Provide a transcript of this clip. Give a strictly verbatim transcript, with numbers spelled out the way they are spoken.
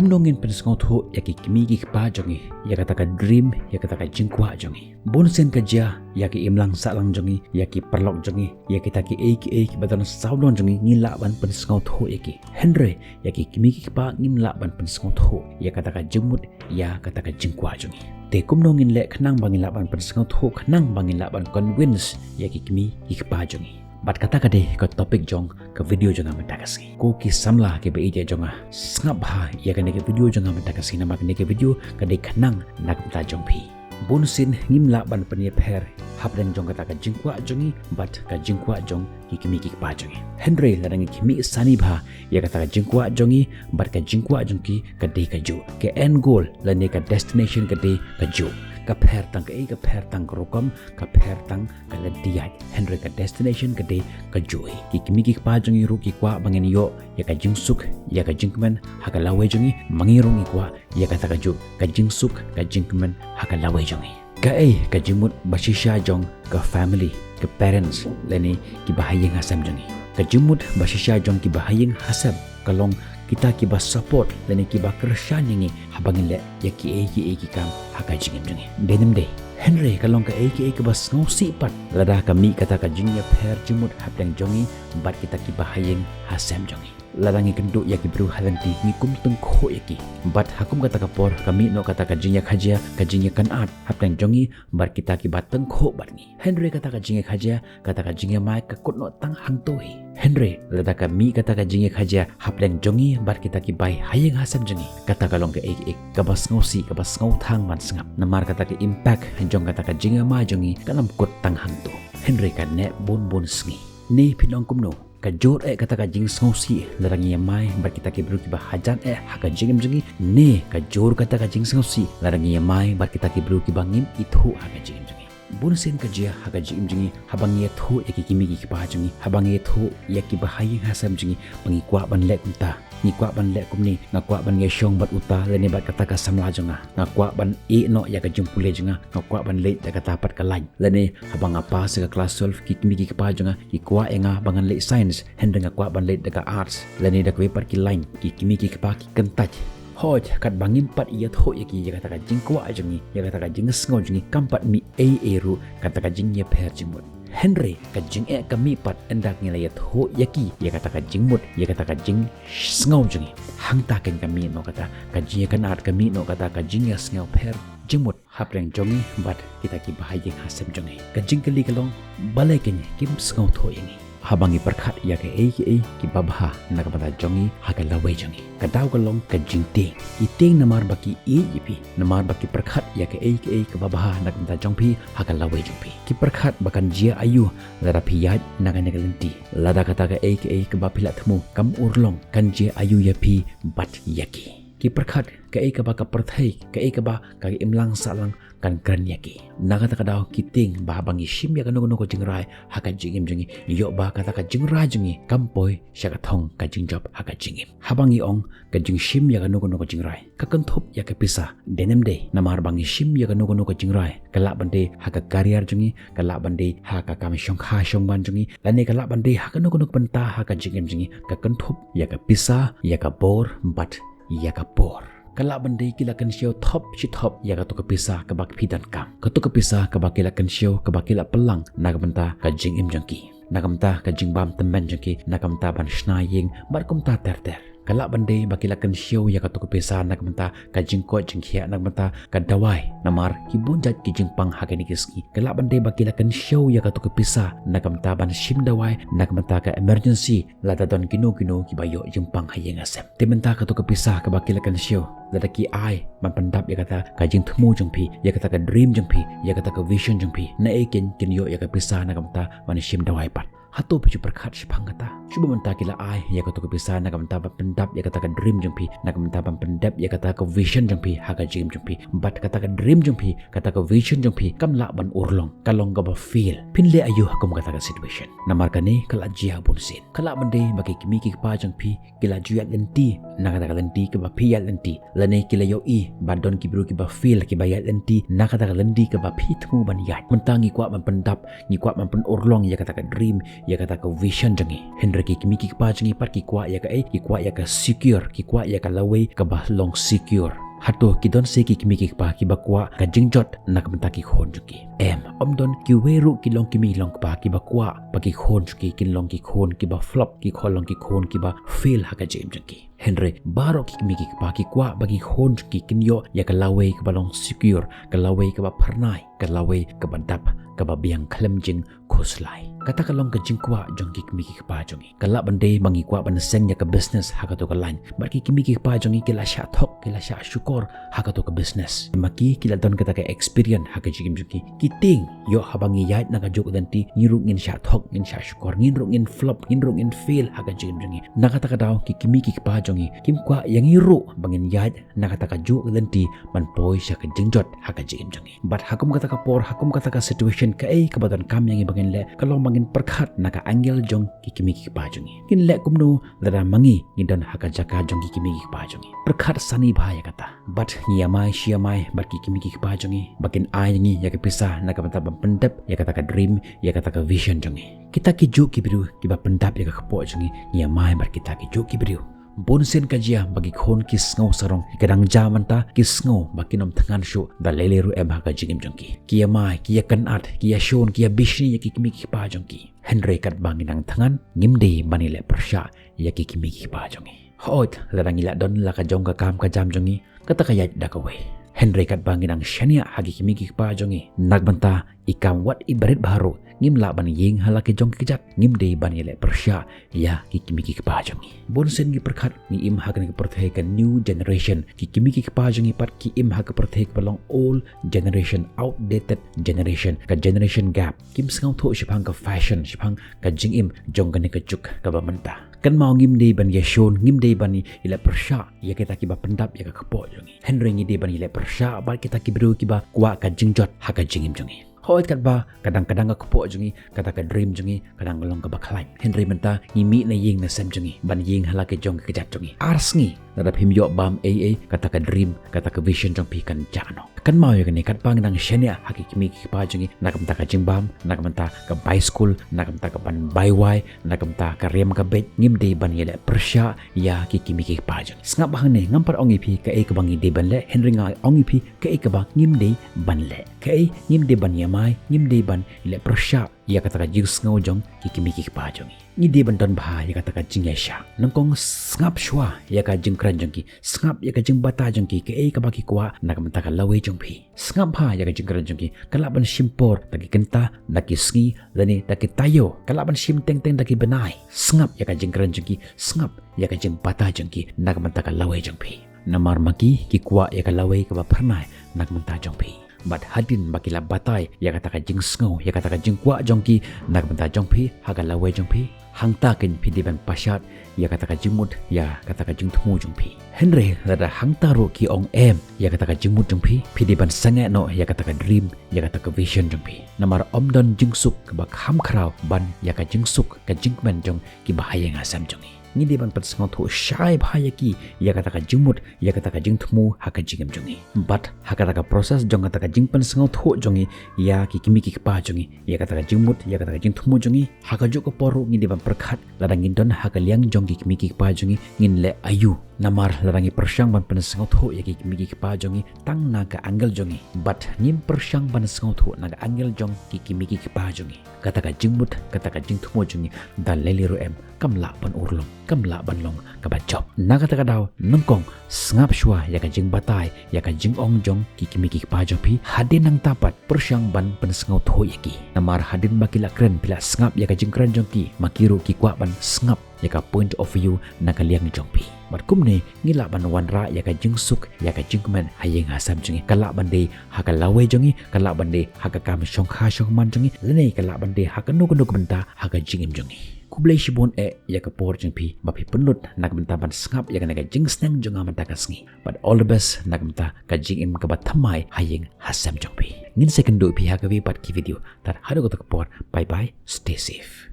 Kumno ngin pynsngewthuh ïa ki kmie ki kpa jong ngi ïa kata ka dream, ïa kata ka jingkwah jong ngi? Bun sien ka jia ïa ki imlang sahlang jong ngi, ïa ki paralok jong ngi, ïa kita kiei kiei kiba don sawdong jong ngi, ngim lah ban pynsngewthuh ïa ki. Hynrei ïa ki kmie ki kpa ngim lah ban pynsngewthuh ïa kata ka jingmut, ïa kata ka jingkwah jong ngi. Te kumno ngin leh khnang ba ngin lah ban pynsngewthuh, khnang ba ngin lah ban convince ïa ki kmie ki kpa jong ngi? Bad kata ka dei ka topic jong ka video jong nga mynta ka sngi. Ko ki samla kiba ïeit jong nga, sngap bha ïa kane ka video jong nga mynta ka sngi, namar kane ka video ka dei khnang na ka bynta jong phi. Bun sien ngim lah ban pynïapher hapdeng jong kata ka jingkwah jong ngi bad ka jingkwah jong ki kmie ki kpa jong ngi. Hynrei lada ngi khmih sani bha ïa kata ka jingkwah jong ngi bad ka jingkwah jong ki, ka dei kajuh. Ka end goal lane ka destination ka dei kajuh. Ka pher tang kaei, ka pher tang ka rukom, ka pher tang ka lynti ïaid, hynrei ka destination ka dei kajuh hi. Ki kmie ki kpa jong ngi ruh ki kwah ba ngin ïoh ïa ka jingsuk, ïa ka jingkmen ha ka lawei jong ngi, ma ngi ruh ngi kwah ïa kata kajuh, ka jingsuk, ka jingkmen ha ka lawei jong ngi. Kaei ka jingmut ba shisha jong ka family, ka parents lane kiba ha ïing ha sem jong ngi? Ka jingmut ba shisha jong kiba ha ïing ha sem ka long kita kiba support lane kiba kyrshan ïa ngi haba ngin leh ïa kiei kiei ki kam ha ka jingim jong ngi. Dei ne ym dei? Hynrei ka long kaei kaei kaba sngewsih pat lada ka mih kata ka jingïapher jingmut hapdeng jong ngi bad kita kiba ha ïing ha sem jong ngi. Lada ngi kynduh ïa ki briew ha lynti, ngi kum tyngkhuh ïa ki. Bad ha kum kata ka por ka mih noh kata ka jingïakajia, ka jingïakynad hapdeng jong ngi bad kita kiba tyngkhuh bad ngi. Hynrei kata ka jingïakajia, kata ka jingïamai ka kut noh tang hangto hi. Hynrei lada ka mih kata ka jingïakajia hapdeng jong ngi bad kita kiba ha ïing ha sem jong ngi, kata ka long kaei kaei kaba sngewsih, kaba sngewthang ban sngap. Namar kata ka impact jong kata ka jingïamai jong ngi kan ym kut tang hangto, hynrei kan neh bun bun sngi. Ne phin ong kumno? Ka jur eh kata ka jingsngewsih lada ngi ïamai bad kita ki briew kiba hajan eh ha ka jingim jong ngi, ne ka jur kata ka jingsngewsih lada ngi ïamai bad kita ki briew kiba ngim ithuh ha ka jingim jong ngi? Bun sien ka jia ha ka jingim jong ngi haba ngi ïathuh ïa ki kmie ki kpa jong ngi, haba ngi ïathuh ïa kiba ha ïing ha sem jong ngi ba ngi kwah ban leh kumta, ngi kwah ban leh kumne, nga kwah ban ïashong bad uta lane bad kata ka samla jong nga, nga kwah ban ïeh noh ïa ka jingpule jong nga, nga kwah ban leit da kata pat ka lain. Lane haba nga pass ïa ka class twelve, ki kmie ki kpa jong nga ki kwah ïa nga ba ngan leit science, hynrei nga kwah ban leit da ka arts lane da kawei pat ki lain. Ki kmie ki kpa ki kyntait. Hooid, katba ngim pat ïathuh ïa ki ïa kata ka jingkwah jong ngi, ïa kata ka jingsngew jong ngi, kam pat mih ei ei ruh kata ka jingïapher jingmut. Hynrei ka jingeh ka mih pat ynda ngi la ïathuh ïa ki ïa kata ka jingmut, ïa kata ka jingsngew jong ngi. Hangta keiñ ka mih noh kata ka jingïakynad, ka mih noh kata ka jingïasngewpher jingmut hapdeng jong ngi bad kita kiba ha ïing ha sem jong ngi. Ka jingkylli ka long, balei keiñ kim sngewthuh ïa ngi haba ngi pyrkhat ïa kaei kaei kiba bha na ka bynta jong ngi ha ka lawei jong ngi? Ka daw ka long ka jingtieng. Ki tieng namar ba ki ïeit ïa phi, namar ba ki pyrkhat ïa kaei kaei kaba bha na ka bynta jong phi ha ka lawei jong phi. Ki pyrkhat ba kan jia aïu lada phi ïaid na kane ka lynti, lada kata kaei kaei kaba phi la thmu kam urlong, kan jia aïu ïa phi bad ïa ki? Ki pyrkhat kaei kaba ka pyrthei, kaei kaba ka imlang sahlang kan kren ïa ki. Na kata ka daw ki tieng ba haba ngi shim ïa kano kano ka jingrai ha ka jingim jong ngi, ïoh ba kata ka jingrai jong ngi kam poi sha ka thong ka jingjop ha ka jingim. Haba ngi ong ka jingshim ïa kano kano ka jingrai ka kynthup ïa ka pisa, dei ne ym dei? Namar ba ngi shim ïa kano kano ka jingrai, ka lah ban dei ha ka career jong ngi, ka lah ban dei ha ka kam shongkha shongman jong ngi, lane ka lah ban dei ha kano kano ka bynta ha ka jingim jong ngi, ka kynthup ïa ka pisa, ïa ka bor bad ïa ka por. Ka lah ban dei ki la kynshew thop shi thop ïa kato ka pisa kaba phi donkam, kato ka pisa kaba ki la kynshew, kaba ki la pynlang na ka bynta ka jingim jong ki, na ka bynta ka jingbam tymmen jong ki, na ka bynta ban shna ïing bad kumta ter ter. Ka lah ban dei ba ki la kynshew ïa kato ka pisa na ka bynta ka jingkoit jingkhiah, na ka bynta ka dawai, namar ki bun jait ki jingpang ha kine ki sngi. Ka lah ban dei ba ki la kynshew ïa kato ka pisa na ka bynta ban shim dawai, na ka bynta ka emergency lada don kino kino kiba ïoh jingpang ha ïing ha sem. Te mynta kato ka pisa kaba ki la kynshew, lada ki ai ban pyndap ïa kata ka jingthmu jong phi, ïa kata ka dream jong phi, ïa kata ka vision jong phi, naei keiñ kin ïoh ïa ka pisa na ka bynta ban shim dawai pat? Hato phi ju pyrkhat shaphang kata? Shuh ba mynta ki la ai ïa kato ka pisa na ka bynta ban pyndap ïa kata ka dream jong phi, na ka bynta ban pyndap ïa kata ka vision jong phi ha ka jingim jong phi. Bad kata ka dream jong phi, kata ka vision jong phi kam lah ban urlong, ka long kaba fail. Phin leh aïu ha kum kata ka situation? Namar kane ka la jia bun sien. Ka lah ban dei ba ki kmie ki kpa jong phi ki la ju ïaid lynti na kata ka lynti kaba phi ïaid lynti, lane ki la ïohi ba don ki briew kiba fail, kiba ïaid lynti na kata ka lynti kaba phi thmu ban ïaid. Mynta ngi kwah ban pyndap, ngi kwah ban pynurlong ïa kata ka dream, ïa kata ka vision jong ngi. Hynrei ki kmie ki kpa jong ngi pat ki kwah ïa kaei, ki kwah ïa ka secure, ki kwah ïa ka lawei kaba long secure. Hato ki don se ki kmie ki kpa kiba kwah ka jingjot na ka bynta ki khun jong ki? Em, ym don. Kiwei ruh ki long kmie long kpa kiba kwah ba ki khun jong ki kin long ki khun kiba flop, ki khun long ki khun kiba fail ha ka jingim jong ki. Hynrei baroh ki kmie ki kpa ki kwah ba ki khun jong ki kin ïoh ïa ka lawei kaba long secure, ka lawei kaba phyrnai, ka lawei kaba dap, kaba biang khlem jingkhuslai. Kata ka long ka jingkwah jong ki kmie ki kpa jong ngi. Ka lah ban dei ba ngi kwah ban seng ïa ka business ha kato ka lain, bad ki kmie ki kpa jong ngi ki la shah thok, ki la shah shukor ha kato ka business. Ma ki ki la don kata ka experience ha ka jingim jong ki. Ki tieng, ïoh haba ngi ïaid na kajuh ka lynti, ngi ruh ngin shah thok, ngin shah shukor, ngin ruh ngin flop, ngin ruh ngin fail ha ka jingim jong ngi. Na kata ka daw ki kmie ki kpa jong ngi kim kwah ïa ngi ruh ba ngin ïaid na kata kajuh ka lynti ban poi sha ka jingjot ha ka jingim jong ngi. Bad ha kum kata ka por, ha kum kata ka situation, kaei kaba donkam ïa ngi ba ngin leh ka long ba ngin pyrkhat na ka angle jong ki kmie ki kpa jong ngi. Ngin leh kumno lada ma ngi ngi don ha ka jaka jong ki kmie ki kpa jong ngi? Pyrkhat sani bha ïa kata. Bad ngi ïamai shi ïamai bad ki kmie ki kpa jong ngi ba kin ai ngi ïa ka pisa na ka bynta ban pyndep ïa kata ka dream, ïa kata ka vision jong ngi. Kita ki juh ki briew kiba pyndap ïa ka kpoh jong ngi, ngi ïamai bad kita ki juh ki briew. Bun sien ka jia ba ki khun ki sngew sarong, ki dang jia mynta, ki sngew ba kin ym thngan shuh da lei lei ruh em ha ka jingim jong ki. Ki ïamai, ki ïakynad, ki ïashun, ki ïabishni ïa ki kmie ki kpa jong ki. Hynrei katba ngi dang thngan, ngim dei ban ïaleh pyrshah ïa ki kmie ki kpa jong ngi. Hooid, lada ngi la don la ka jong ka kam ka jam jong ngi, kata ka ïaid da kawei. Hynrei katba ngi dang shaniah ha ki kmie ki kpa jong ngi, na ka bynta i kam wat i barit bha ruh, ngim lah ban ïeng ha la ki jong ki kjat, ngim dei ban ïaleh pyrshah ïa ki kmie ki kpa jong ngi. Bun sien ngi pyrkhat ngi im ha kane ka pyrthei ka new generation, ki kmie ki kpa jong ngi pat ki im ha ka pyrthei kaba long old generation, outdated generation, ka generation gap. Kim sngewthuh shaphang ka fashion, shaphang ka jingim jong kane ka juk kaba mynta. Kynmaw, ngim dei ban ïashun, ngim dei ban ïaleh pyrshah ïa kita kiba pyndap ïa ka kpoh jong ngi. Hynrei ngi dei ban ïaleh pyrshah bad kita ki briew kiba kwah ka jingjot ha ka jingim jong ngi. Hooid, katba ka dang, ka dang ka kpoh jong ngi, kata ka dream jong ngi ka dang long kaba khlaiñ. Hynrei mynta ngi mih na ïing na sem jong ngi ban ïeng ha la ki jong ki kjat jong ngi. Ar sngi lada phim ïoh bam ei ei, kata ka dream, kata ka vision jong phi kan jah noh. Kynmaw ïa kane, katba ngi dang shaniah ha ki kmie ki kpa jong ngi, na ka bynta ka jingbam, na ka bynta ka bai skul, na ka bynta ka ban bai wai, na ka bynta ka riam ka beit, ngim dei ban ïaleh pyrshah ïa ki kmie ki kpa jong ngi. Sngap hangne, ngam pat ong ïa phi kaei kaba ngi dei ban leh, hynrei nga ong ïa phi kaei kaba ngim dei ban leh. Kaei ngim dei ban ïamai, ngim dei ban ïaleh pyrshah ïa kata ka jingsngew jong ki kmie ki kpa jong ngi. Ngi dei ban don bha ïa kata ka jingïaishah. Nyngkong, sngap shuwa ïa ka jingkren jong ki, sngap ïa ka jingbatai jong ki, kaei kaba ki kwah na ka bynta ka lawei jong phi. Sngap bha ïa ka jingkren jong ki. Ka lah ban shim por da ki kynta, da ki sngi, lane da ki taïew. Ka lah ban shim teng teng da ki bnai. Sngap ïa ka jingkren jong ki, sngap ïa ka jingbatai jong ki na ka bynta ka lawei jong phi. Namar ma ki ki kwah ïa ka lawei kaba phyrnai na ka bynta jong phi. Bad hadien ba ki la batai ïa kata ka jingsngew, ïa kata ka jingkwah jong ki na ka bynta jong phi ha ka lawei jong phi, hangta keiñ phi dei ban pashat ïa kata ka jingmut, ïa kata ka jingthmu jong phi. Hynrei lada hangta ruh ki ong em ïa kata ka jingmut jong phi, phi dei ban sangeh noh ïa kata ka dream, ïa kata ka vision jong phi. Namar ym don jingsuk kaba kham khraw ban ïa ka jingsuk, ka jingkmen jong kiba ha ïing ha sem jong ngi. Ngi dei ban pynsngewthuh shai bha ïa ki ïa kata ka jingmut, ïa kata ka jingthmu ha ka jingim jong ngi. Bad ha kata ka process jong kata ka jingpynsngewthuh jong ngi ïa ki kmie ki kpa jong ngi, ïa kata ka jingmut, ïa kata ka jingthmu jong ngi, ha kajuh ka por ruh ngi dei ban pyrkhat lada ngin don ha ka liang jong ki kmie ki kpa jong ngi, ngin leh aïu. Namar lada ngi pyrshang ban pynsngewthuh ïa ki kmie ki kpa jong ngi tang na ka angle jong ngi, bad ngim pyrshang ban sngewthuh na ka angle jong ki kmie ki kpa jong ngi, kata ka jingmut, kata ka jingthmu jong ngi da lei lei ruh em kam lah ban urlong, kam lah ban long kaba jop. Na kata ka daw, nyngkong, sngap shuwa ïa ka jingbatai, ïa ka jingong jong ki kmie ki kpa jong phi. Hadien nangta pat pyrshang ban pynsngewthuh ïa ki. Namar hadien ba ki la kren, phi la sngap ïa ka jingkren jong ki, ma ki ruh ki kwah ban sngap ïa ka point of view na ka liang jong phi. Bad kumne ngi lah ban wanrah ïa ka jingsuk, ïa ka jingkmen ha ïing ha sem jong ngi. Ka lah ban dei ha ka lawei jong ngi, ka lah ban dei ha ka kam shongkha shongman jong ngi, lane ka lah ban dei ha kano kano ka bynta ha ka jingim jong ngi. Khublei shibun eh ïa ka por jong phi ba phi pynlut na ka bynta ban sngap ïa kane ka jingsneng jong nga mynta ka sngi. Bad all the best na ka bynta ka jingim kaba thymmai ha ïing ha sem jong phi. Ngin sa ïakynduh ïa phi ha kawei pat ki video. Tad haduh kata ka por, bye bye, stay safe.